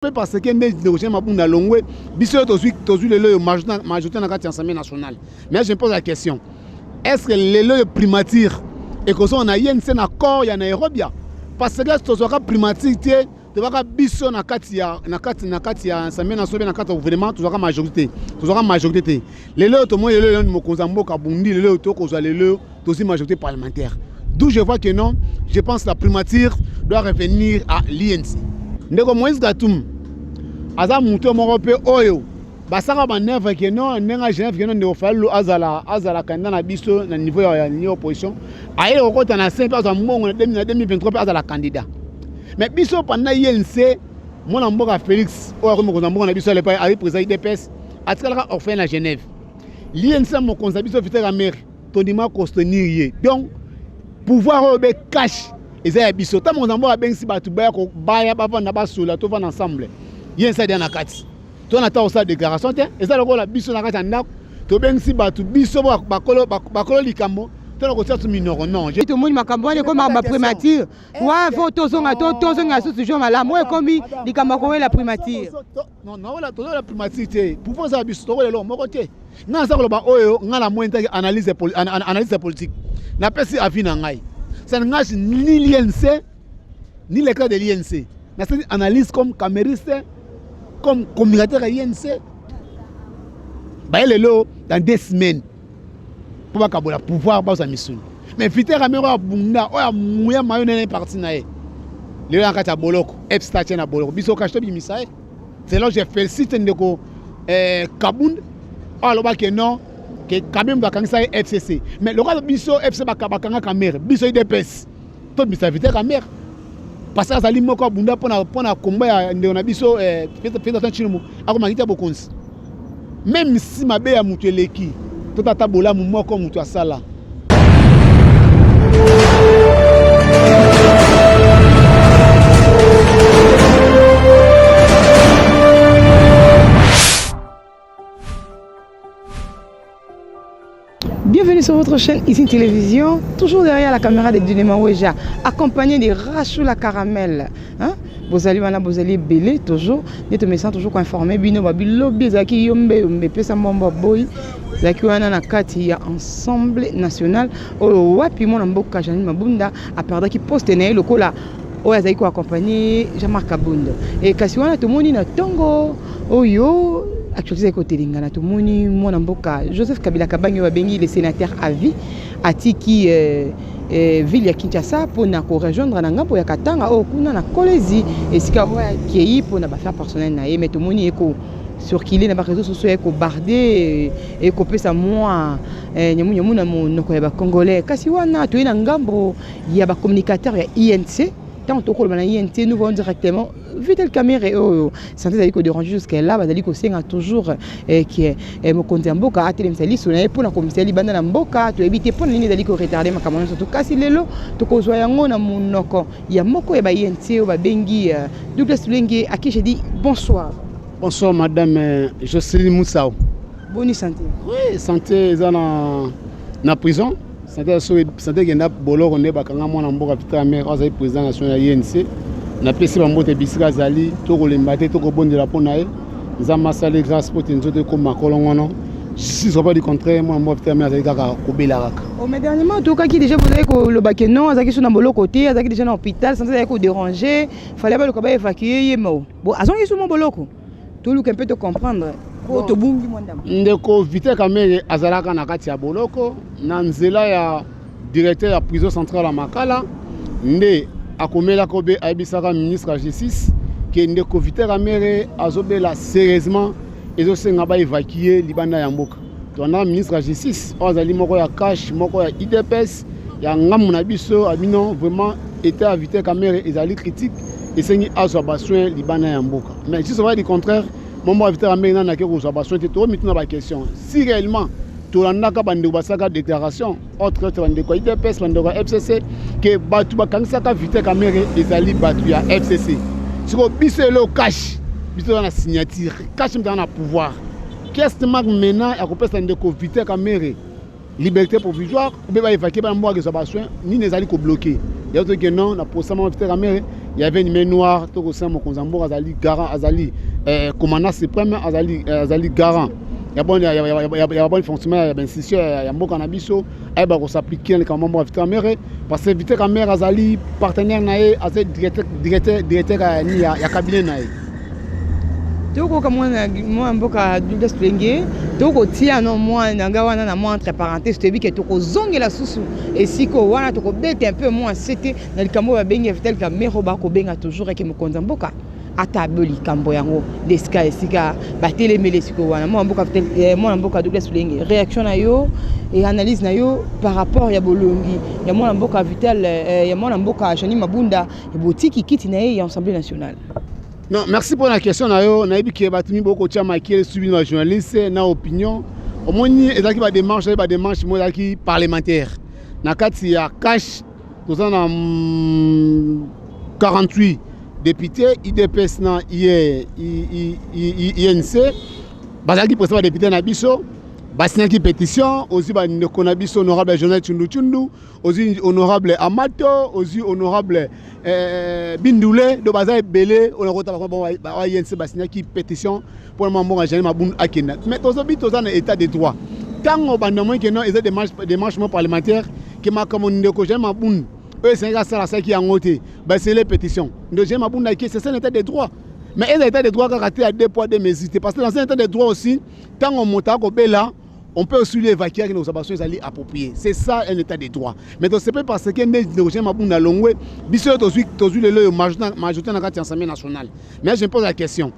Mpe parce que nde ndeko Jean Mabunda alongwe, biso oyo tozwi tozwi lelo oyo majorité na kati ya Assemblée nationale. Mais je me pose la question, est-ce que lelo oyo primature ekozonga na INC na accord ya Nairobi? Parce que tozwaka primature te, tozwaka biso na kati ya na kati na kati ya Assemblée nationale na kati ya gouvernement, tozwaka majorité, tozwaka majorité te. Lelo oyo tomoni lelo oyo mokonzi ya mboka abundi, lelo oyo tokozwa lelo oyo tozwi majorité parlementaire. D'où je vois que non, je pense la primature doit revenir à l'INC. Ndeko Moïse Katumbi aza moto moko mpe oyo basaka manœuvre ke non, ndenge ya Genève ke non, ndeko Fayulu azala azala candidat na biso na niveau ya niveau opposition, aye kokota na se mpe azwa mbongo na 2023 mpe azala candidat. Mais biso pendant INC, mwana mboka Félix oyo akomi mokonzi ya mboka na biso, alepa ayi président UDPS, atikalaka orphelin na Genève. L'INC, mokonzi na biso Vital Kamerhe, tondima kosoutenir ye. Donc pouvoir oyo be cash eza ya biso. Ntango mokonzi ya mboka abengisi bato baya baya bavanda, basola, tovanda ensemble, ye nsadi ya na kati to na ntango kosala déclaration te. Eza lokola biso na kati ya ndako, tobengisi bato, biso bakolo bakolo likambo, tona kotia tu minoko non. Tomoni makambo wana ekomi makambo ya primature wa fo tozonga, tozonga susu jour malamu oyo ekomi likambo ya kowela primature. Non, tozola primature te, pouvoir eza ya biso, tokolela eloko moko te. Ngai naza koloba oyo ngai na moi ntaki analyse, analyse politique, napesi avis na ngai. Ça n'engage ni l'INC ni le cas de l'INC. Nasali analyse comme kamerhiste, comme communicateur ya INC. Baye lelo dans 2 semaines mpo bakabola pouvoir, bazwa misuni. Mais Vital Kamerhe oyo abunda, oyo amuya mayo nene parti na ye, lelo na kati ya boloko, fsta tie na boloko, biso kasi tobimisa ye. C'est là je félicite ndeko Kabund oyo alobaki non, ke Kamerhe moto akangisa ye FCC. Mais lokola biso FC bakanga Kamerhe, biso UDPS tobimisa Vital Kamerhe, parce que azali moko abunda mpona komba ya ndeko na biso Félix Antoine Tshilombo akomaki te bokonzi. Même si mabe ya moto eleki, totata bolamu moko moto asala. Bienvenue sur votre chaîne Ici Télévision, toujours derrière la caméra de Dunema Weja, accompagné de Rachoula Caramel. Hein? Bozali wana, bozali ebele toujours nde tomesana toujours koinformer bino. Babilobi ezalaki yombe yombe, epesa mbombo boyi ezalaki wana na kati ya Assemblée nationale oyo wapi mwana mboka Janine Mabunda aperdaki poste na ye lokola oyo azalaki koaccompagner Jean-Marc Kabund. E kasi wana tomoni na ntongo oyo actualité ezali kotelengana, tomoni mwana mboka Joseph Kabila Kabange oyo babengi le sénateur à vie atiki ville ya Kinshasa mpona korejoindre na ngambo ya Katanga oyo kuna na Kolwezi, esika oyo akei mpona baaffaire personnelle na ye. Mais tomoni ye kocirculer na baréseau sociaux, ye kobarder, ekopesa mwa nyamunyamu na monoko ya bacongolais. Kasi wana toye na ngambo ya bacommunicateur ya INC. Ntango tokoloba na INC, nous voyons directement Vital Kamerhe oyo santé ezali kodéranger jusque là. Bazali kosenga toujours ke mokonzi ya mboka atelemisa liso na ye mpona komisa libanda na mboka. Toyebi te mpona nini ezali koretarder makambo nyonso to. Kasi lelo tokozwa yango na monoko ya moko ya ba INC oyo babengi Douglas Tulenge, à qui je dis bonsoir. Bonsoir, madame Jocelyne Moussao. Boni santé? Oui, santé eza na prison, santé so santé ekenda boloko nde bakanga mwana mboka Vital Kamerhe, azali président national ya INC. Napesi bambote bisika azali, tokolemba te, tokobondela mpo na ye, Nzambe asali grâce mpo te nzoto ekóma kolongono. Si ce pas du contraire, mwana mboka Vital Kamerhe azali kaka kobela kaka. Oh, mais dernièrement tokaki déjà bozali koloba ke non, azalaki so na boloko te, azalaki déjà na hôpital, santé azalaki kodéranger, fallait baluka baévacuer ye. Mo bon, azongi so mo boloko, toluka mpe tocomprendre po tobungi mwa ndambo. Ndeko Vital Kamerhe azalaka na kati ya boloko na nzela ya directeur ya prison centrale ya Makala nde akomelaka obe ayebisaka ministre ya Justice ke ndeko Vital Kamerhe azobela sérieusement, ezosenga baévacuer libanda ya mboka. Tondaka ministre ya Justice oyo azali moko ya cash, moko ya UDPS ya ngambu na biso, abino vraiment état ya Vital Kamerhe ezali critique, esengi azwa basoin libanda ya mboka. Mais si ça va du contraire, mombo ya Vital Kamerhe nani ake kozwa basoin te? Tokomituna baquestion si réellement tolandaka bandeko basalaka déclaration autre que bandeko ya UDPS, bandeko ya FCC, ke bato bakangisaka Vital Kamerhe ezali bato ya FCC. Sikoyo biso elo cash, biso toza na signature, cash moto aza na pouvoir. Qu'est-ce manque maintenant ya kopesa ndeko Vital Kamerhe liberté provisoire obe baévacuer bana mboka, kezwa basoin? Nini ezali kobloquer yango? Toke non, na procès mama Vital Kamerhe. Il y avait une main noire. Tokosala mokonzi ya mboka azali garant, azali commandant suprême, azali garant ya bon fonctionnement ya bainstitution ya mboka na biso. Ayeba kos'appliquer na likambo mboka Vital Kamerhe, parce que Vital Kamerhe azali partenaire na ye, azali directeur ya cabinet na ye. Tokoka mwana mboka Douglas Tulenge, tokotia no mwana nga wana na mwa entre parenthèse. Toyebi ke tokozongela susu esika wana, tokobeta un peu mwa sete na likambo oyo babengi Vital Kamerhe. Bakobenga toujours eke mokonzi ya mboka ata abe likambo yango nde esika batelemeli esika wana. Mwana mboka Douglas Tulenge, réaction na yo et analyse na yo par rapport ya bolongi ya mwana mboka Vital, ya mwana mboka Jeanine Mabunda, botiki kiti na ye ya Assemblée nationale? Non, merci pour la question na yo. Nayebi ke bato mingi bokotia makele subi na bajournaliste na opinion. Omoni, ezalaki badémarche, ezalaki badémarche moko ezalaki parlementaire. Na kati ya CACH toza na 48 député. UDPS na UNC bazalaki président, badéputé na biso basignaki pétition. Ozwi bandeko na biso, honorable Journal Tshundu Tshundu, ozwi honorable Amato, ozwi honorable Bindule, do baza ebele oyo nakota ba UNC basignaki pétition mpona mwa mbongo ya Jeanine Mabunda akenda. Mais tozobi, toza na état de droit. Ntango banda moi ke non, eza démarche mo parlementaire ke makambo ndeko Jeanine Mabunda oyo esengaki asala, asalaki yango te, basele pétition, ndeko Jeanine Mabunda ake. C'est un état de droit, mais eza état de droit kaka te ya deux poids deux mesures te, parce que dans un état de droit aussi, ntango moto akobela, on peut aussi lui évacuer avec nos abations ezali approprié. C'est ça un état de droit. Mais c'est pas parce que nde ndeko Jeanine Mabunda longwe, biso tozwi lelo oyo majorité na kati ya Assemblée nationale. Mais je me pose la question: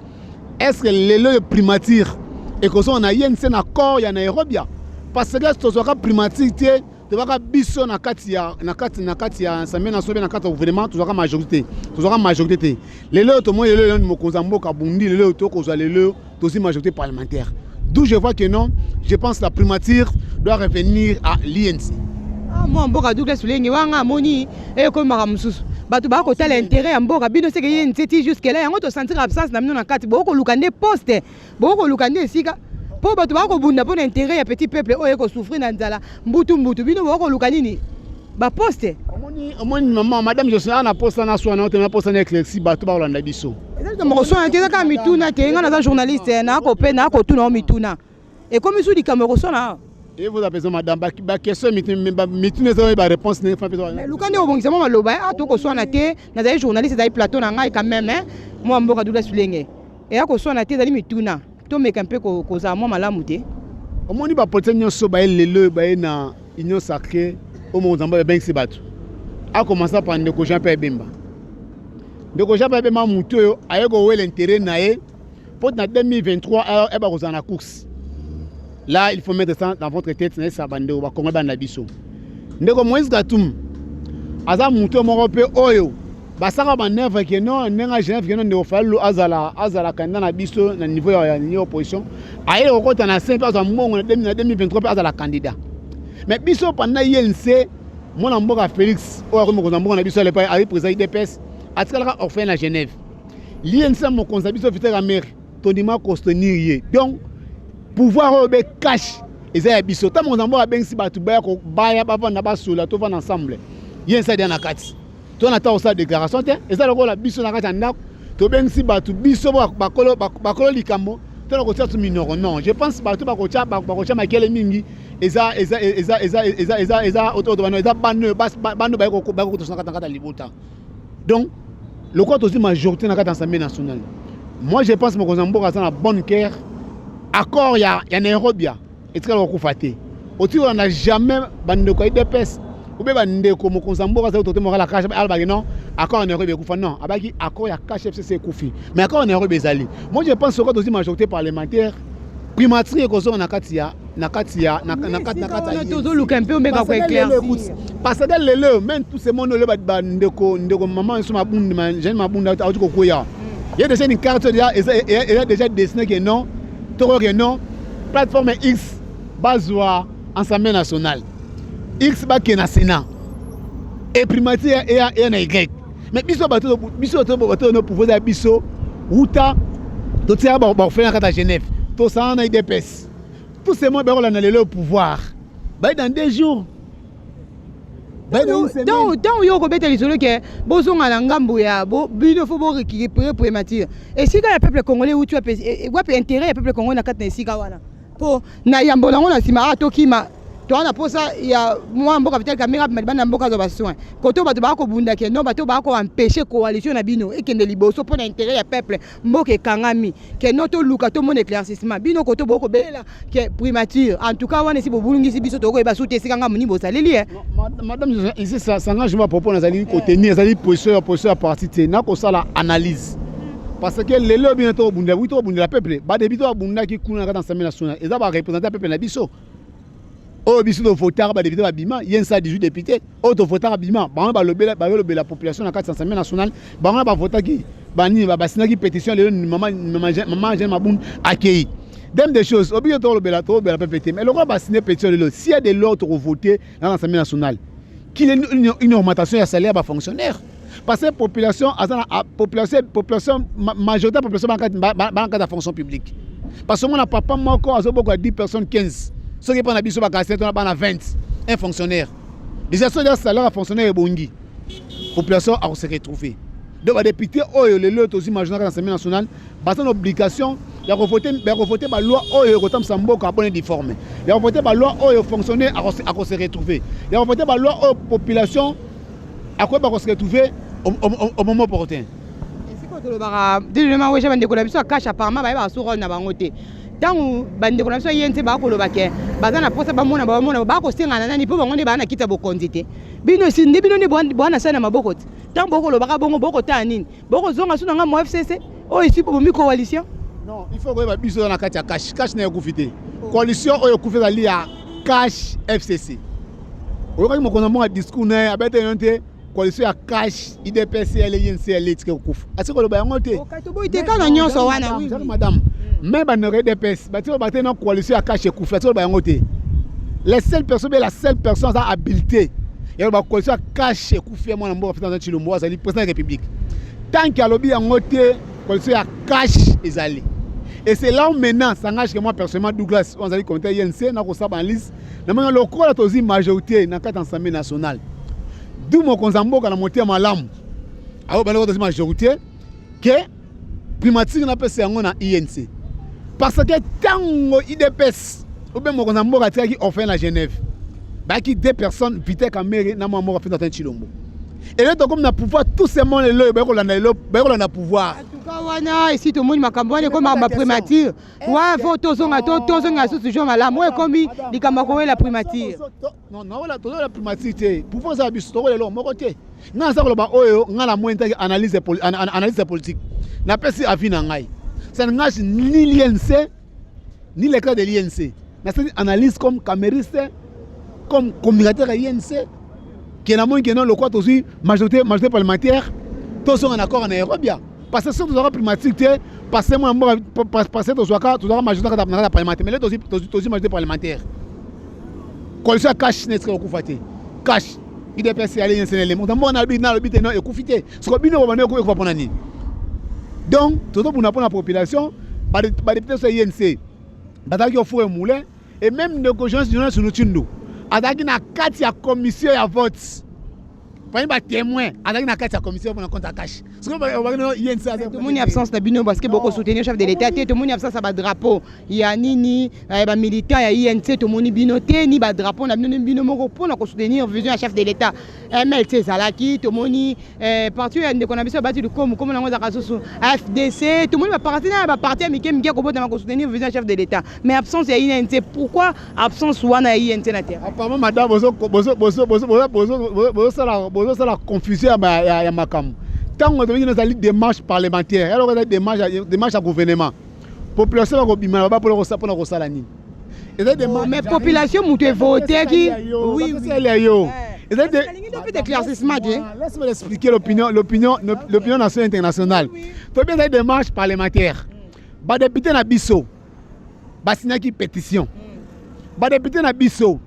est ce que lelo oyo primature ekozonga na ye nse na accord ya Nairobi? Parce que tozwaka primature te, tozwaka biso na kati ya Assemblée nationale, na kati ya gouvernement, tozwaka majorité, tozwaka majorité te. Lelo oyo tomoni, lelo oyo mokonzi ya mboka abundi, lelo oyo tokozwa, lelo oyo tozwi majorité parlementaire, d'où je vois que non, je pense que la primature doit revenir à l'UNC. Ah, mwa mboka Douglas Ulenge wanga amoni ekomaka mosusu, bato bakotala intérêt ya mboka. Bino seke ye nzeti jusque là yango tosentir absence na bino na kati. Bokoluka nde poste, bokoluka nde esika mpo bato bakobunda mpo na intérêt ya petit peuple oyo ekosouffrir na nzala mbutu mbutu. Bino bokoluka nini? Baposte. Omoni mama, madame Jocelyn, na posa na swana te, na posa na éclairci bato bakolanda biso. Eza likambo koswana te, eza kaka mituna te. Ngai naza journaliste, nakope nakotuna o mituna, ekomi su likambo ekoswana. Et vous appelez madame, baquestion, mituna eza oyo baréponse ndenge fa mpe. Luka nde obongisa mwa maloba. A tokoswana te, nazali journaliste, ezali plateau na ngai quand même. Mwa mboka Douglas Lulenge, eya koswana te, ezali mituna. Tomeka mpe kozala mwa malamu te. Omoni, bapoliticien nyonso baye lelo oyo, baye na Union sacrée oyo mokonzi mboka babengisi bato, akommencer par ndeko Jean Pierre Bemba. Ndeko Jean Pierre Bemba, motu oyo aye kowela intérêt na ye mpo na 2023 ayeba kozala na course. Là, il faut mettre ça dans votre tête. Nayesa bandeko bakongo bana na biso, ndeko Moïse Katumbi aza motu moko mpe oyo basaka manœuvre ke non, ndenge Genève ke non, ndeko Fayulu azala candidat na biso na niveau ya niveau opposition, aye kokɔta na se mpe azwa mbongo na 2023 mpe azala candidat. Mais biso pendant UNC, mwana mboka Félix oyo akomi mokonzi ya mboka na biso, alepa ayi président UDPS, atikalaka orphelin na Genève. L'UNC, mokonzi na biso Vital Kamerhe, tondima kosoutenir ye. Donc pouvoir oyo be CACH eza ya biso. Ntango mokonzi ya mboka abengisi bato, baya, baya bavanda, basola, tovanda ensemble, ye nsadi ya na kati to na ntango kosala déclaration te. Eza lokola biso na kati ya ndako, tobengisi bato, biso bakolo likambo, tona kotia so minoko. Non, je pense bato bakotia makele mingi eza eza eza eza eza eza eza oto eza bano bano baye kotosa na kati ya libota. Donc lokola tozwi majorité na kati ya Assemblée nationale, moi je pense mokonzi ya mboka aza na bonne cœur. Accord ya Nairobi etikala kokufa te. Otiki kolanda jamais bandeko ya UDPS obe bandeko mokonzi ya mboka azali autorité morale ya CACH alobaki non, accord ya Nairobi ekufa. Non, abaki accord ya CACH FCC ekufi, mais accord ya Nairobi ezali. Moi je pense soki tozwi majorité parlementaire, primature ekozonga na kati ya na kati ya tozoluka mpe omeka koéclaircir. Parce que lelo même tout ce monde oyo, bandeko, ndeko mama so Mabunda, Jeanine Mabunda auti kokwea ye déjà une carte déjà eza déjà dessiné ke non, tokoke non, plateforme X bazwa Assemblée nationale, X bakende na Sénat et primature eya na Y. Mais biso bato, biso bato no pouvoir ya biso wuta totiaka baorphelin na kati ya Genève, tosala na UDPS, tout ce monde bakolanda lelo pouvoir baye dans 2 jours. Ntango yo okobeta lisolo ke bozonga na ngambo ya bino, faut borécupérer primature, esika ya peuple congolais euti wapi? Intérêt ya peuple congolais na kati na esika wana, mpo na yambo nango na nsima a tokima, toza na posa ya mwa mboka Vital Kamerhe abima libanda na mboka, azwa basoin. Koto bato baa kobunda ke non, bato baa koempêcher coalition na bino ekende liboso mpo na intérêt ya peuple. Mboka ekangami ke non, toluka tomona éclaircissement. Bino koto bokobelela ke primature. En tout cas, wana esi bobulungisi biso, tokoyeba su te esika ngambo nini bosaleli ye. Madame, ici ça s'engage ma propos. Nazali kotenir, ezali position ya parti te, nakosala analyse, parce que lelo bino tokobundela, wi, tokobundela peuple. Badéputés babundaki kuna na kati ya Assemblée nationale, eza bareprésentants ya peuple na biso oyo biso tovotaka. Badéputés babima ye nsa 18 député oyo tovotaka bima, bango balobela, bayolobela population na kati ya Assemblée nationale. Bango na bavotaki banini, basinaki pétition. Lelo mama Jeanine Mabunda akei. Deuxième des choses, obiki tolobela peuple te, mais lokola basigné pétition lelo, s'il y a de l'ordre, tokovote dans l'Assemblée nationale qu'il y ait une augmentation ya salaire bafonctionnaire, parce que population aza na population, majorité ya population bana kati ya fonction publique, parce que omona papa moko azobokola 10 personnes, 15. Soki mpo na biso bakasi tona bana 20, un fonctionnaire déjà, soki salaire ya fonctionnaire ebongi, population akose retrouver. Donc badéputés oyo lelo tozwi majorité na Assemblée nationale baza na obligation ya kovote baloi oyo ekotambwisa mboka bonne difforme, ya kovote baloi oyo fonctionnaire akose retrouver, ya kovote baloi oyo population akoyeba kose retrouver au moment opportun. Esika tolobaka dilema wesha, bandeko na biso ya CACH apparemment bayebaka su rôle na bango te. Ntango bandeko na biso ye nte bakoloba ke baza na mposa bamona, bamona bakosengana nani, mpo bango nde baa na kiti ya bokonzi te. Bino esi nde bino nde bwana sali na maboko te. Ntango bokolobaka bongo, bokotala nini? Bokozonga su na ngambo FCC oyo esi bobomi coalition? Non, il faut koyeba, biso eza na kati ya CACH. CACH na ekufi te. Coalition oyo ekufi ezali ya CACH FCC. Oyokaki mokonzi moko ya discours na ye, abete yo te coalition ya CACH UDPS ele UNC ele etike kokufa, asiki koloba yango te. Toboyi te kaka nyonso wana. Madame, mais bandeko UDPS batie koloba te na coalition ya CACH ekufi, atie koloba yango te. Les seules personnes, be la seule personne aza habilité ya koloba coalition ya CACH ekufi ya mwana mboka Félix Tshilombo, azali président ya République. Tant que alobi yango te, coalition ya CACH ezali. Et c'est là où maintenant s'engage que moi personnellement, Douglas oyo azali comité UNC, nakosala analyse. Namoni lokola tozwi majorité na kati ya Assemblée nationale, du mokonzi ya mboka na motema malamu ayo bandeko, tozwi majorité ke primature napesa yango na UNC, parce que ntango UDPS obe mokonzi ya mboka atikaki orphelin na Genève, bayaki deux personnes, Vital Kamerhe na mwa moko Félix Antoine Tshilombo. Elelo tokomi na pouvoir, tout ce monde lelo oyo bayekolanda, lelo bayekolanda pouvoir. En tout cas, wana esi tomoni makambo wana ekomi makambo ya primature wana. Faut tozonga, tozonga susu toujours malamu. Oyo ekomi likambo ya kowela primature. Non, tozola primature te. Pouvoir eza ya biso, tokolela eloko moko te. Ngai naza koloba oyo ngai na moi ntaki analyse politique, napesi avis na ngai. Ça n'engage ni l'UNC ni le cas de l'UNC. Nasali analyse comme kamerhiste, comme communicateur ya UNC, ke namoni ke non, lokwa tozwi majorité parlementaire, tozonga na accord na Nairobi, parce que soki tozwaka primature te, parce que mwana mboka, parce que tozwaka majorité na kati ya parlementaire, mais lelo tozwi majorité parlementaire, coalition ya CACH na esika kokufa te. CACH UDPS yale UNC, moto mboka nalobi te non, ekufi te. Soko bino bobanda ekufa mpona nini? Donc tozobunda mpona population. Badéputés so ya UNC bazalaki au four et moulin, et même ndeko Jonas Lutindu azalaki na kati ya commission ya vote parmi batémoin, azalaki na kati ya commission mpona compte ya CACH. Tomoni absence na bino parce que bokosoutenir chef de l'État te. Tomoni absence ya badrapeau ya nini, bamilitant ya UNC. Tomoni bino te, ni badrapeau na bino, bino moko mpona kosoutenir vision ya chef de l'État. MLC ezalaki, tomoni parti ya ndeko na biso bati lukomu, komona yango ezalaka susu FDC. Tomoni baparti na baparti ya mike mike kobotama kosoutenir vision ya chef de l'État, mais absence ya UNC. Pourquoi absence wana ya UNC na terrain? Apparemment, madame, bozosala confusion ya makambo. Ntango tobengi ezali démarche parlementaire, eloko ezali démarche ya gouvernement. Population bakobima na baba mpona kosala nini? Mais population moto evoteki. Ya yo. Éclaircissement te. Laisse-moi expliquer l'opinion nationale, internationale. Tobi ezali démarche parlementaire. Badéputés na biso basignaki pétition, badéputés na biso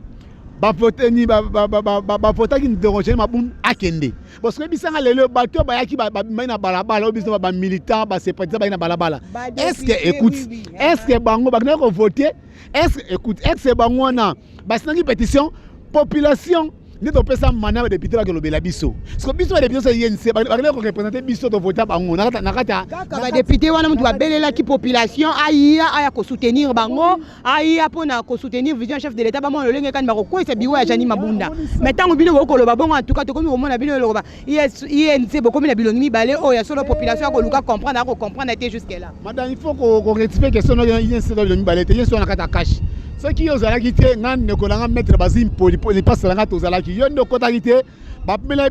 bavoteni, bavotaki ndeko Jeanine Mabunda akende. Bon, soki ebisanga lelo bato oyo bayaki, babimaki na balabala, oyo biso bamilitant, basympathisant bayaki na balabala, est ce que, écoute, est ce que bango bakendaki kovote? Est ce que, écoute, est ce que bango wana basignaki pétition? Population Nde topesa mandat badéputé bakolobela biso. Siko biso badéputé so UNC bakende koreprésente biso, tovota bango na kati. Kaka badéputé wana, mutu babelelaki population aya, aya kosoutenir bango, aya mpona kosoutenir vision chef de l'État. Bamona lolenge kani bakokwesa biwa ya Jeanine Mabunda. Mais ntango bino bokoloba bongo, en tout cas tokomi komona bino eloko ba UNC, bokomi na bilongi mibale oyo ya solo. Population akoluka comprendre, akocomprendre te jusque là. Madame, il faut korectifier question. No, UNC to bilongi mibale te. UNC wana kati ya CACH. Soki yo ozalaki te, nga ndeko na nga maître Bazim lipasa na nga, tozalaki. Yo nde okotaki te. Wana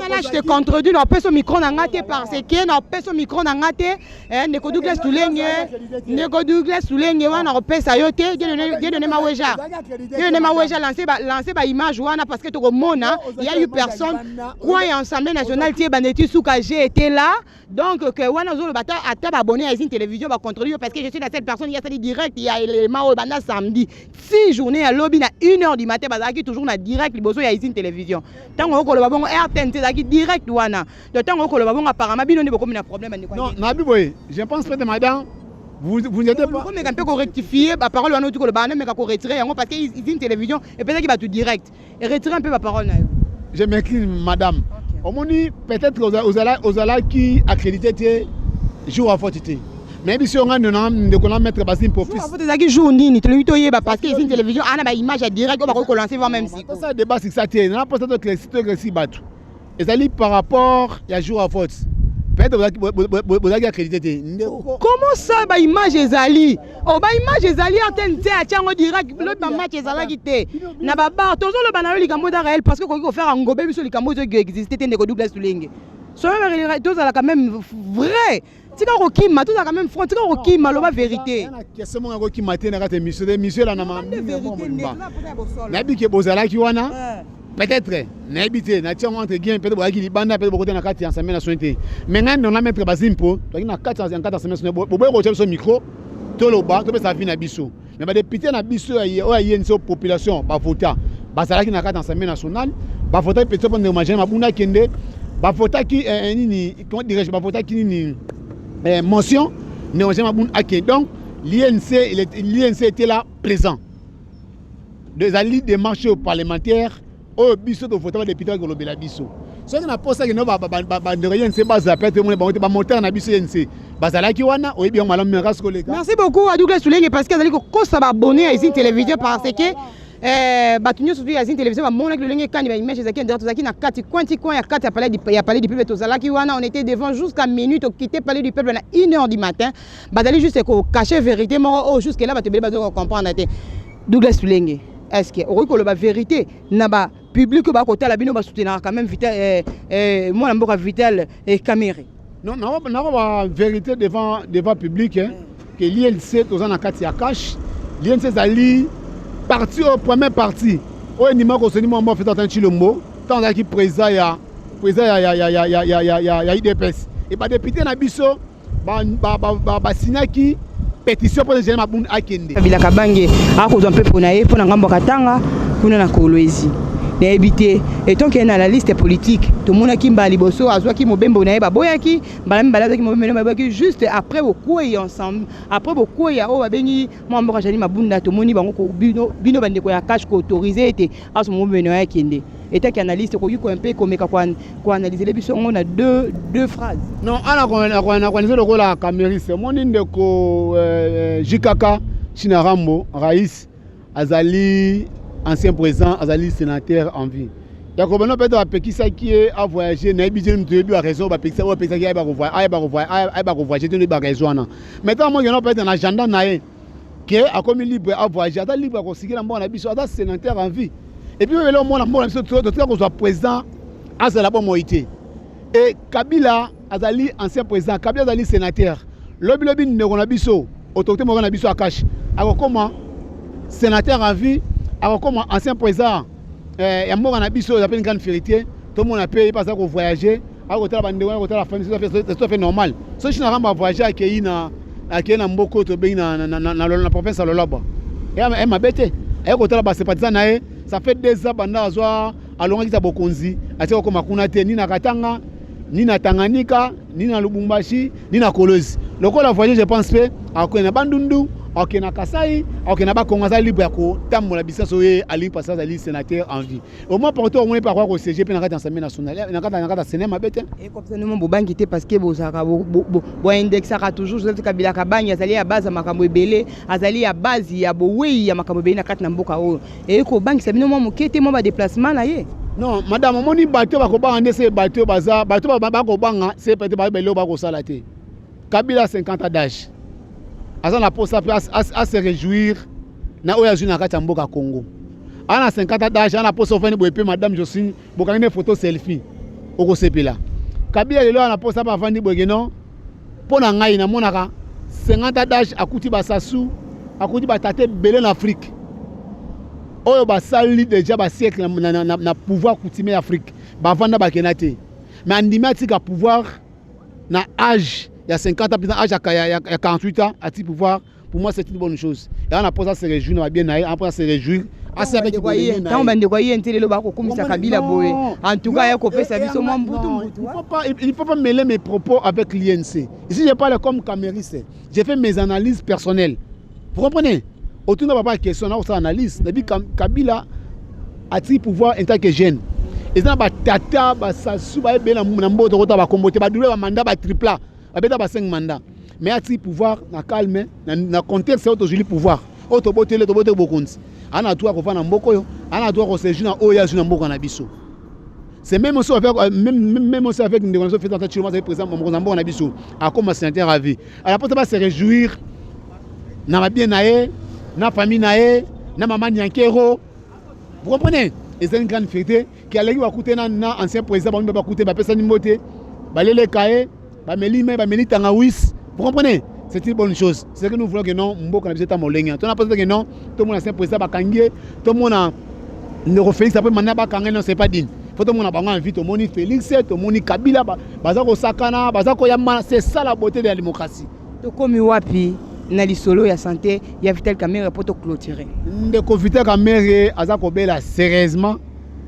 là, je te contredis. Napesa micro na nga te, parce que napesa micro na nga te. Ndeko Douglas Tulenge, ndeko Douglas Tulenge, wana kopesa yo te. Dieudonné Maweja, Dieudonné Maweja, lance baimage wana, parce que tokomona il y a eu personne coin ya Assemblée nationale tie bandeti suka. J'ai été là, donc que wana ozoloba, ata baabonné ya Usine Télévision bacontrôle yo, parce que je suis la seule personne ya asali direct ya élément oyo banda samedi si journée ya lobi na 1 heure du matin. Bazalaki toujours na direct liboso ya Usine Télévision. Ntango okoloba bongo, RTNT ezalaki direct wana. Donc ntango okoloba bongo, apparemment bino nde bokomi na problème. Ndeko, non, nabi boye, je pense peut-être, madame, vous, vous n'êtes pas. Komeka mpe korectifier baparole wana oti koloba wana, meka koretirer yango, parce que Usine Télévision epesaki bato direct. Eretire mpe baparole na yo. Je m'incline, madame. Omoni, peut-être ozalaki accrédité te jour ya vote te, mais biso nga ndeko na maître Basile Mpofis. Vote ezalaki jour nini? Tolingi toyeba, parce que Usine Télévision ana baimage ya direct oyo bakoki kolancer voir même siko. Tosala débat sikisa te. Na mposa toéclairci bato, ezali par rapport ya jour ya vote, peut-être bozalaki accrédité te, ndeko. Comment ça, baimage ezali? O baimage ezali, antenne te atia yango direct. Lobi bamatch ezalaki te na babar. Tozoloba na yo likambo eza réel, parce que okoki kofaire ngobe biso likambo ezoki existe te. Ndeko Douglas Tulenge, soyo tozalaka même vrai, tika kokima. Tozalaka même front, tika kokima, loba vérité. Question moko akokima te na kati émission te. Émission elanda nayebi ke bozalaki wana, peut-être nayebi te, natia yango entre guillemets, peut-être bozalaki libanda, peut-être bokota na kati ya Assemblée nationale te. Mais ngai ndona maître Basile Mpo, tozalaki na kati ya Assemblée nationale. Boboyi kotia biso micro, toloba, topesa avis na biso. Mais badéputé na biso oyo aye nso population bavota, bazalaki na kati ya Assemblée nationale. Bavotaki pétition mpo ndeko Jeanine Mabunda akende. Bavotaki nini, comment dirais-je, bavotaki nini, motion ndeko Jeanine Mabunda akende. Donc l'UNC était là présent. Ezali démarche oyo parlementaire oyo biso tovota badéputé bakolobela biso. Soki na posa kende, bandeko UNC bazala peut-être omona bango te. Bamoteur na biso UNC bazalaki wana, oyebi yango malamu kasi koleka. Merci beaucoup à Douglas Tulenge, parce que azali kokosa baabonné ya Usine Télévision, parce que bato nyonso tu ya Usine Télévision bamonaki lolenge kani baimage ezalaki en direct. Tozalaki na kati, coin ti coin ya kati ya Palais du Peuple. Tozalaki wana, on était devant jusqu'à minuit. Tokite Palais du Peuple na 1 heure du matin. Bazali juste kocacher vérité moko oyo jusque là bato ebele bazoki kocomprendre te. Douglas Tulenge, est ce que okoki koloba vérité na ba public oyo bakotala bino, basoutenaka quand même Vital, mwana mboka Vital Kamerhe? Non, nakoba vérité devant public, hein, que l'UNC toza na kati ya CACH. L'UNC ezali parti oyo, premier parti oyo endima kosoni mwa mwa Félix Antoine Tshilombo ntango azalaki président ya UDPS. E badéputé na biso basignaki pétition mpo Jeanine Mabunda akende. Bilaka bange akozwa mpepo na ye mpo na ngambo ya Katanga kuna na Kolwezi. Nayebi te, etonke na la liste politique, tomonaki mbala liboso azwaki mobembo na ye, baboyaki. Mbala mibale azwaki mobembo na ye, baboyaki. Juste après bokwei ensemble, après bokweya oyo babengi mwa mboka Jeanine Mabunda, tomoni bango bino bandeko ya CACH koautoriser ete azwa mobembo na ye, akende. Etaki analyste, okoki mpe komeka koanalyser biso yango na deux phrases? Non, ana koanalyser lokola kamerhiste. Omoni, ndeko JKK China Rambo rais azali ancien président, azali sénateur en vie. Ya kobana, peut-être bapekisaki ye avoyage, nayebi te. Moto oyebi baraison bapekisaki ayeba kovoyage te, oyebi baraison wana. Mais ntango mokeno, peut-être na agenda na ye ke akomi libre avoyage, aza libre akosikila mboka na biso, aza sénateur en vie. Et puis ebele omona mboka na biso, totika kozwa président azala bomoi te. E Kabila azali ancien président, Kabila azali sénateur. Lobilobi ndeko na biso, autorité moko na biso ya CACH, akokoma sénateur en vie, akokoma ancien président ya mboka na biso. Eza mpe une grande fierté. Tomona mpe ye mpe aza kovoyage, akotala bandeko, akotala famille, c'est tout à fait normal. Soki China Rambo avoyage, akei na mboka oyo tobengi na province ya Lolaba, ye mabe te. Aye kotala basympathisant na ye. Ça fait 2 ans banda azwa, alongaki ta bokonzi, atie kokoma kuna te, ni na Katanga, ni na Tanganyika, ni na Lubumbashi, ni na Kolwezi. Lokola voyage, je pense mpe akokende na Bandundu. Akokende na Kasai, akokende na Bakongo, aza libre ya kotambola bisika oyo ye alingi parce que azali sénateur en vie. Au moins porte omoni mpe akoka kosiéger mpe na kati ya Assemblée nationale, na kati ya Sénat, mabe te. Ekopesa nimo bobangi te, parce que bozalaka boindexaka toujours Joseph Kabila Kabange azali ya base ya makambo ebele, azali ya base ya bowei ya makambo ebele na kati na mboka oyo. Eye kobangisa bino mwa moke te, mwa badéplacement na ye? Non madame, omoni bato bakobanga nde se bato baza bato bakobanga se peut-être bayeba eloko bakosala te. Kabila, 50 ans d'âge, aza na posa mpe ase réjouir na oyo azwi na kati ya mboka Congo. Aza na 50 ans d'âge, aza na posa ofandi boye mpe madame Josine bokangi nde photo selfie, okosepela. Kabila lelo aza na posa mpe avandi boye non. Mpo na ngai namonaka 50 ans d'âge, akuti basasu, akuti batata ebele na Afrique oyo basali déjà basiècle na pouvoir coutumier ya Afrique, bavanda, bakenda te. Mais andimi atika pouvoir na âge ya 50 ans, âge ya 48 ans, ati pouvoir. Pour moi, c'est une bonne chose. Et on a pas se réjouir na bien na ye, on a se réjouir. Ntango bandeko aye nte lelo bakokumisa Kabila boye, en tout cas ya kopesa biso mwa mbutu mbutu. Il ne faut pas mêler mes propos avec l'UNC. Ici, je parle comme kamerhiste, j'ai fait mes analyses personnelles, vous comprenez? Otuna papa question na kosala analyse nabi. Kabila atiki pouvoir en tant que jeune. Eza na batata basasu bayebele na mboka, tokota bakombo te, badule bamandat, batripla, babeta ba 5 mandat, mais atiki pouvoir na calme, na contexte oyo tozwili pouvoir, oyo toboteli, toboteli bokonzi. Ana droit kovanda na mboka oyo, ana droit koséjour na oyo azwi na mboka na biso. C'est même aussi avec même aussi avec ndeko na biso Félix Tshilombo, azali président, mokonzi ya mboka na biso, akoma sénateur à vie. Alors mpo ba se réjouir na babien na ye, na famille na ye, na mama Nyankero, vous comprenez? Eza une grande fierté ki aleki bakute na ancien président. Bango bakute, bapesani mbote, baleleka ye, bameli mai, bameli tangawis, vous comprenez? C'est une bonne chose. C'est que nous voulons que non, mboka na biso eta molenge. Tona mposa que non, tomona ancien président bakangi ye, tomona ndeko Félix après mandat bakanga. Non, c'est pas digne. Faut tomona bango en vie. Tomoni Félix, tomoni Kabila, baza kosakana, baza koyambana. C'est ça la beauté de la démocratie. Tokomi wapi na lisolo ya santé ya Vital Kamerhe mpo toclôturer? Ndeko Vital Kamerhe aza kobela sérieusement,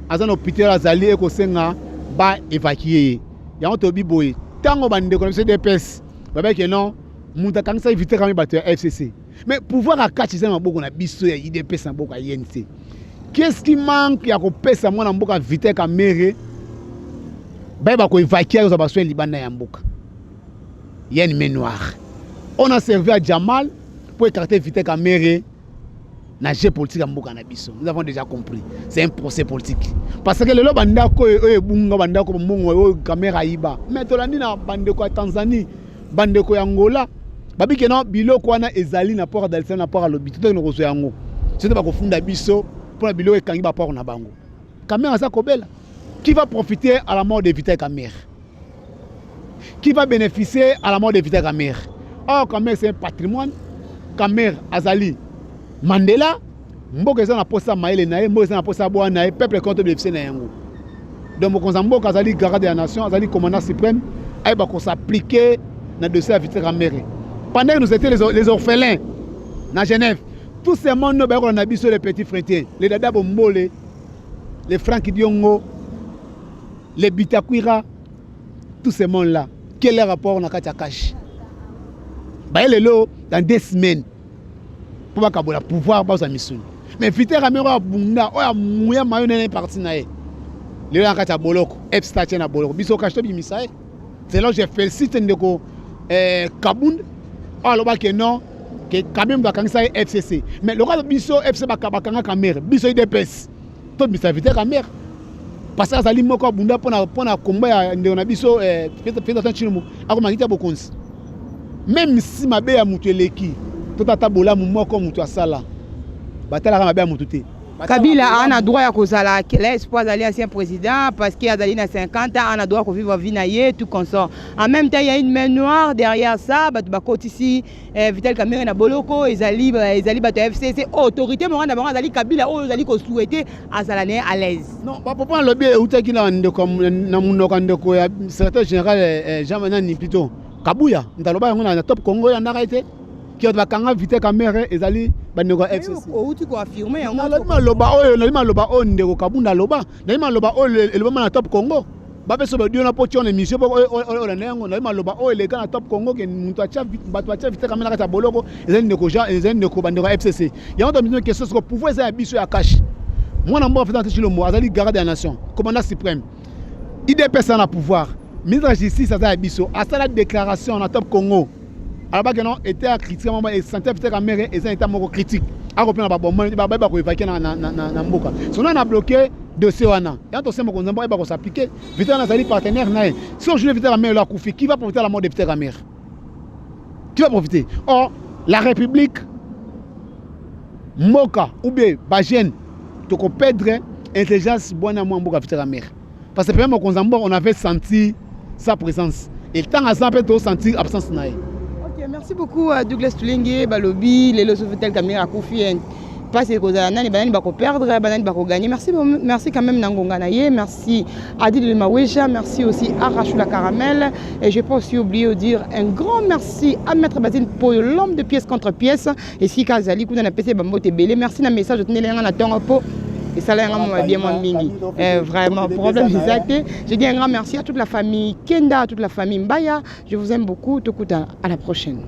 aza na hôpital, azali ekosenga baévacuer ye. Yango toyebi boye, ntango bandeko na biso UDPS babaki non, moto akangisaki Vital Kamerhe, bato ya FCC. Mais pouvoir akati eza na maboko na biso ya UDPS, na maboko ya UNC. Qu'est-ce qui manque ya kopesa mwana mboka Vital Kamerhe bayeba koévacuer, kozwa basoins libanda ya mboka? Ya une main noire. On a servi à Jamal pour écarter Vital Kamerhe na jeu politique ya mboka na biso. Nous avons déjà compris, c'est un procès politique, parce que lelo bandako oyo ebunga, bandako, mbongo oyo Kamerhe ayiba, mais tolandi na bandeko ya Tanzanie, bandeko ya Angola, babike na biloko wana ezali na port Dar es Salaam, na port ya Lobito. Tokende kozwa yango soki bakofunda biso mpona biloko ekangi baport na bango. Kamerhe aza kobela. Qui va profiter à la mort de Vital Kamerhe? Qui va bénéficier à la mort de Vital Kamerhe? Or Kamerhe, c'est un patrimoine. Kamerhe azali Mandela. Mboka eza na posa mayele na ye, mboka eza na posa bwana na ye, peuple contre bénéficier na yango. Donc mokonzi ya mboka azali garant de la nation, azali commandant suprême, ayeba kos'appliquer na dossier ya Vital Kamerhe. Pendant que nous étions les orphelins na Genève, tous ces monde bayekola na biso, les petits frères, les Dada Bombole, les Frank Diongo, les Bitakwira, tous ces monde là, quel est le rapport na kati ya CACH? Baye lelo dans 2 semaines mpo bakabola pouvoir, bazwa misuni. Mais Vital Kamerhe oyo abunda, oyo amuya mayo nene parti na ye, lelo na kati ya boloko, epsta tie na boloko. Biso CACH tobimisa ye. C'est là je félicite ndeko Kabund oyo alobaki non, ke Kamerhe moto akangisa ye FCC. Mais lokola biso FC bakanga Kamerhe, biso UDPS tobimisa Vital Kamerhe, parce que azali moko abunda mpona komba ya ndeko na biso Félix Tshilombo akomaki te bokonzi. Même si mabe ya moto eleki, totata bolamu moko moto asala, batalaka mabe ya moto te. Kabila ana droit ya kozala kela espoir, azali ancien président, parce que azali na 50 ans, ana droit kovivre vie na ye, tout consort. En même temps, il y a une main noire derrière ça. Bato bakotisi Vital Kamerhe na boloko, ezali bato ya FCC. Autorité morale na bango azali Kabila oyo ozali kosouhaiter azala na ye à l'aise. Non, bapapa, alobi eutaki na ndeko, na monoko ya ndeko ya secrétaire général Jean nani, plutôt Kabuya, moto aloba yango na Top Congo oyo andaka ye te ki bato bakanga Vital Kamerhe ezali bandeko ya FCC. Outi koaffirmer yango. Nalobi maloba oyo, nalobi maloba oyo ndeko Kabunda aloba, nalobi maloba oyo elobama na Top Congo. Bapesa ba dio na po tion émission po olanda yango na maloba oyo eleka na Top Congo ke moto atia bato batia Vital Kamerhe na kati ya boloko ezali ndeko Jean, ezali ndeko bandeko ya FCC. Yango to mino question siko pouvoir eza ya biso ya cash. Mwana mboka Président Tshilombo azali garde de la nation, commandant suprême. UDPS na pouvoir. Ministre ya justice aza ya biso, asala déclaration na Top Congo. Alobaki non, était ya critique moko et santé Vital Kamerhe eza état moko critique. Akopena ba bomoi ba ba ko évacuer na mboka. Sinon na bloqué dossier wana. Yango tosemba konza mboka eba ko s'appliquer. Vital azali partenaire na ye. Si aujourd'hui Vital Kamerhe akufi, qui va profiter de la mort de Vital Kamerhe? Qui va profiter? Or la République mboka ou bien ba jeune toko perdre intelligence bwana mwa mboka Vital Kamerhe. Parce que premier mokonzi mboka, on avait senti sa présence. Et tant aza mpe to sentir absence na ye. Ok, merci beaucoup à Douglas Tulenge. Balobi lelo so Vital Kamerhe akufi, mpasi ekozala nani, banani bakoperdre, banani bakogagner. Merci, merci quand même na ngonga na ye. Merci Adil Maweja, merci aussi à Rachou la Caramel et je peux aussi oublier de dire un grand merci à Maître Basile Poyo, l'homme de pièce contre pièce, esika azali kuna, na pesi bambote ebele. Merci na message otineli yanga na ntongo mpo esala yanga mwa bien mwa mingi. Vraiment, problème eza te. Je dis un grand merci à toute la famille Kenda, à toute la famille Mbaya. Je vous aime beaucoup. Tokuta à la prochaine.